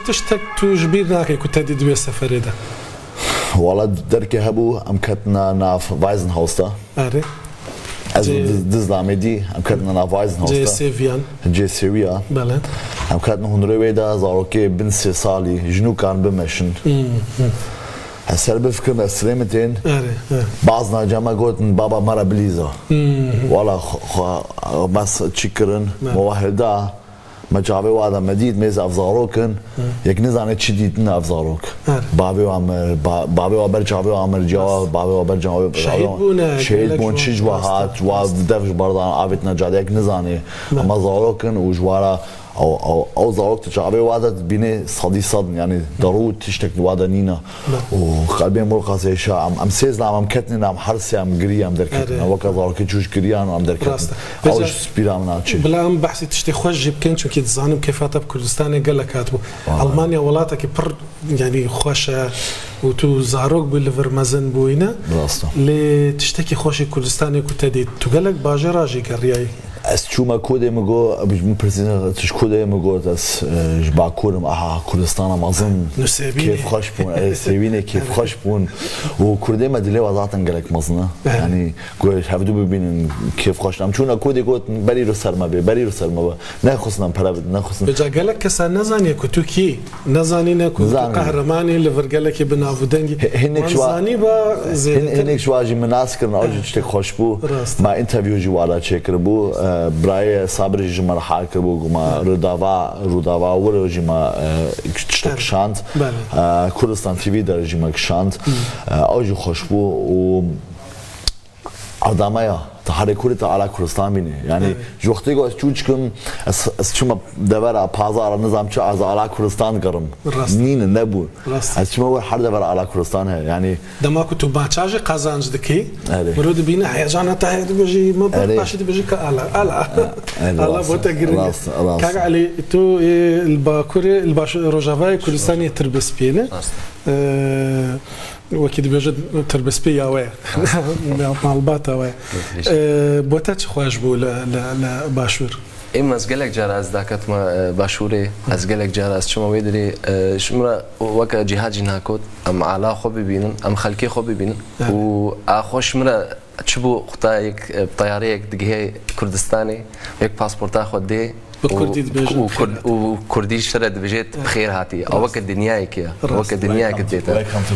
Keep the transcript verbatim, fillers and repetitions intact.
Tiştek tu ji bîr nake ku te dî di wê seferê de? Wala derkê hebû, em ketina nav Waisenhaus de. Erê. Ez û Cê- Diz-, Dizlamê dî, em ketina nav Waisenhaus de. Cê sêviyan. Cê sêwiya. Bele. Em ketin hundirê wê de, zarokê bin sê salî, jinûkan bimeşin. Hmm, hmm. Ez ser bifikirim, ez sirê min tên. Erê, erê. Bazna cema gotin, baba me re bilîza. Hmm, hmm. Wala xwe, xwe, me s-, çi kirin, Bele. me wahil da. Me çavê wa de me dît, mêz ev zarok in. Yek nizane çi dîtin ev zarok. Her. Bavê wa mir, ba-, bavê wa ber çavê wa mir, ciya wa, Rast. bavê wa ber çavê wa Şehîd bûne, şehîd gelek bûn, ji çi ji wa rast e, hat, wa rast. dev ji bardan avêtine cadê, yek nizane. Rast. Ama zarok in û ji wara ew, ew, ew zarok tu çavê wa de dibînê sedî sed in, yani derû tiştek wa de nîne. Û qelbê mir qasê şa, em, em sê zilam, em ketinê, em her sê em giriye, em derketin. Erê. Weke zarokê çûş giriyan û em derketin. Rast e. Ew Vêca, ji spîra min a çê. bila em behsî tiştê xweş jî bikin, çunkî dizanim kêfa te bi Kurdistanê gelek hatibû. Vallahi. Almanya welatekî pir, yanî xweş e û tu zarok bû li vir mezin bûyîne. Rast e. Lê tiştekî xweşî Kurdistanê ku te dît, tu gelek bajêra jî geriyayî. Ez çûme Kurdê min got, min pirsî, tu ji Kurdê ye? Min got, ez, e, ji Bakur im, aha, Kurdistana mezin, Nusêbînê. Kêfxweş bûn, e, Sêwînê kêfxweş bûn. Û Kurdê me dilê we zaten gelek mezin e. Evet. Yani, got, hevdû bibînin, kêfxweş. Em çûne Kurdê got, berî li ser me bê, berî li ser me be. Nexwestin em pere bidin, nexwestin. Vêca gelek kesa nezaniye ku tu kî, nezanîne ku tu Zanim. qehremanî li vir gelekî bi nav û dengî. Hi-, hinek Wan ji wa-, zanîba hin-, zêdetir. hinek ji wa jî min nas kirin, ew jî Evet. tiştek xweş bû. Rast. Ma interview jî wala çêkiribû. E, birayê Sabirî ji me re hal kiribû, ku ma Rûdava, Rûdava wir jî me, e, tiştek Evet. kişand. Belê. E, Kurdistan T V der jî me kişand. E, ew jî xweş bû û Erdama ya, tu herê Kurê te ala Kurdistan bînî. Yani, Evet. ji wextê ku ez çû çikim, ez, ez çima devera, pazara, nizam çi, ez ala Kurdistan digerim. Rast. Nîne, nebûn. Rast. Ez çima we her devera ala Kurdistan heye. Yani, Dema ku tu maça jî qazanc dikî, Erê. mirov dibîne heyecana te heye, dibêjî, me Erê. paşî dibêjî ke ala, ala. Erê, Ala rast, bo te giring e. rast, rast. Kak Elî, tu, e, li Bakurê, li baş-, Rojavayê Kurdistanê tirbespiyê ne? Rast. E, Wekî dibêjin tirbespê ya we ye. Ya malbata we ye. Dibêjin. Ee, bo te çi xweş bû li, li, li Başûr? Êm ez gelek cara ez daketime, e, Başûrê. Ez gelek cara ez çima wê dirê, e, ji min re weke Cîhad jî nakot, em ala xwe bibînin, em xelkê xwe bibînin. Evet. Û a xwe ji min re çi bû, xuta yek, e, teyareyek digihê Kurdistanê, yek pasporta xwe dê, Bi û, kurdî dibêjin, û bi xêr kurd-, hatî. û kurdî ji te re dibêjêt, Evet. bi xêr hatî. Rast. Ew weke dinyayekê ye. Rast. Weke dinyayekê Welcome to, dibête. welcome to